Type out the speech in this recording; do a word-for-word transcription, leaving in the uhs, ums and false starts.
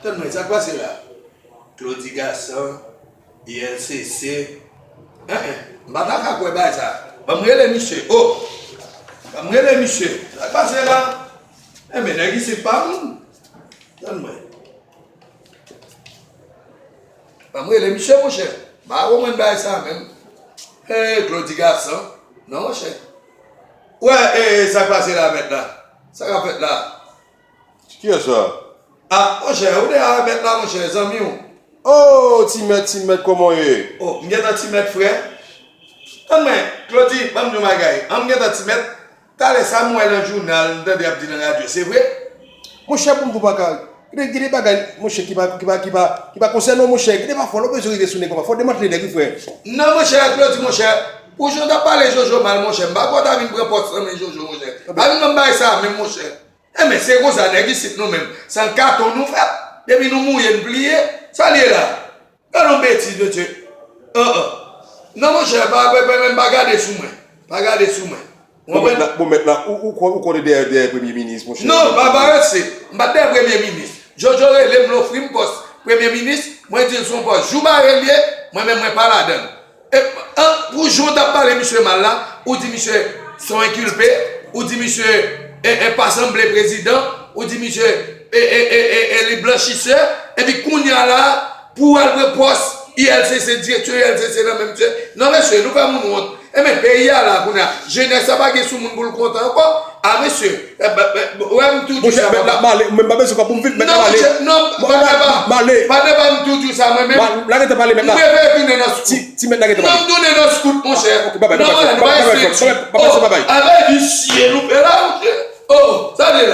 Tann mwen, sa k pase la? Claudy Gassant, I L C C. En, en, m pa ta ka kwè bagay sa. Ban m rele misye. O! Ban m rele misye. Sa k pase la? Enben, nèg isit pa moun. Tann mwen. Ban m rele misye, monchè. M pa konprann bagay sa menm. Hey, Claudy Gassant. Non, monchè. Wè, e, sa k pase la, mèt la? Sa k ap fèt la? Kiyès sa? Ah, monchè, ou de a mèt la, monchè, zanmi w. Oh, ti mèt, ti mèt, kòman w ye? Oh, m gentan ti mèt, frè. Tann mwen, Claudy, ban m di w yon bagay. An m gentan ti mèt. Talè sa m wè nan jounal, m tande y ap di nan radyo, se vre? Monchè, pou m di w bagay, gen de, gen de bagay, monchè, ki pa, ki pa, ki pa, ki pa konsène w, monchè. Gen de pafwa, lè w bezwen rive sou nèg konsa, fò w demantle nèg, wi, frè. Non, monchè, Claudy, monchè, pou jan w t ap pale Jojo mal, monchè, m pa kwè w ta vin pran pòs nan men Jojo, monchè. Pa vin ban m bagay sa a menm, monchè. Enben, se konsa, nèg isit nou menm, se an katon nou fèt. Depi nou mouye, n pliye. Sa l ye la? Gade yon betiz, mesye. An, an. Non, monchè, pa, pa, pa, pa, pa gade sou mwen. Pa gade sou mwen. Ou konprann? Bon, mèt la, bon, mèt la, ou, ou, ou konnen dèyè, dèyè premye minis, monchè. Non, pa parese. M pa t dèyè premye minis. Jojo rele m, l ofri m pòs premye minis. Mwen di l se yon pòs jou barè l ye. Mwen menm, mwen pa ladan l. E, an, pou jan w t ap pale misye mal la, ou di misye se yon enkilpe, ou di misye e, e, pa sanble prezidan, ou di misye e, e, e, e, e, li blanchisè, epi kounye a la, pou w al pran pòs I L C C, direktè I L C C nan men misye. Non, mesye, nou fè moun wont. Enben, peyi a la, kounye a, jenès la pa gen sou moun pou l kontan ankò. A, mesye, e, b, b, b, wè m tou di sa, papa. Monchè, mèt la, m ale, mwen pa bezwen kòb pou m vin, mèt la, m ale. Non, monchè, non, pa deba, pa deba m tou di w sa, mwen menm. Lage tan pale, mèt la. M prefere tounen nan skout. Ti, ti mèt la, lage tan pale. Non, m tounen nan skout, monchè. Ok, babay, babay, babay, babay, babay. Oh, avè visye nou fè la, monchè. Oh, sa vle la.